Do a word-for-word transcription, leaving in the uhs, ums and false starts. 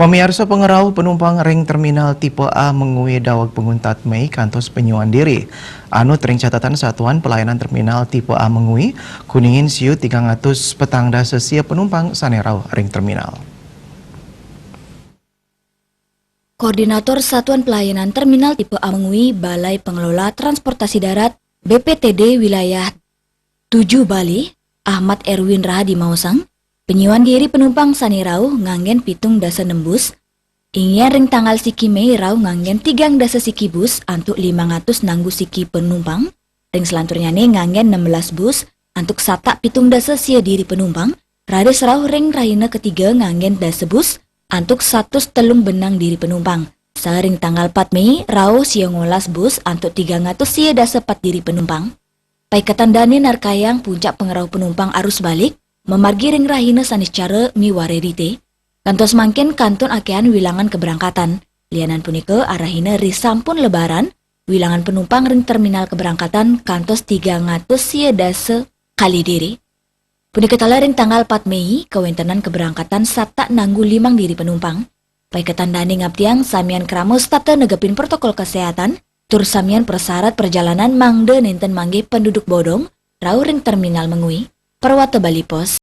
Pamiarsa, pangrauh penumpang ring terminal tipe A Mengwi daweg panguntat Mei kantos penyuan diri. Anut ring catatan Satuan Pelayanan Terminal Tipe A Mengwi, kuningin siu tigang atus petang dasa sia penumpang sane rauh ring terminal. Koordinator Satuan Pelayanan Terminal Tipe A Mengwi, Balai Pengelola Transportasi Darat, B P T D Wilayah tujuh Bali, Ahmad Erwin Rahadi maosang, penyuan diri penumpang sane rauh nganggen pitung dasa nem bus, inggian ring tanggal siki Mei rauh nganggen tigang dasa siki bus antuk limang atus nanggu siki penumpang, ring selanturnyane nganggen enam belas bus antuk satak pitung dasa sia diri penumpang, raris rauh ring rahina ketiga nganggen dasa bus antuk satus telung benang diri penumpang. Saha ring tanggal pat Mei rauh sia ngolas bus antuk tigang atus sia dasa pat diri penumpang. Paiketan dane narkayang puncak pangrauh penumpang arus balik, mamargi ring rahina Saniscara miwah Rerite. Kantos mangkin kantun akehan wilangan keberangkatan. Lianan punika, arahina risampun Lebaran, wilangan penumpang ring terminal keberangkatan kantos tigang atus sia dasa kalih diri. Punika taler ring tanggal pat Mei, kawentenan keberangkatan satak nanggu limang diri penumpang. Paiketan dane ngaptiang samian krama setata negepin protokol kesehatan, tur samian prasarat perjalanan mangda nenten manggih penduduk bodong rauh ring terminal Mengwi. Perwata Bali Post.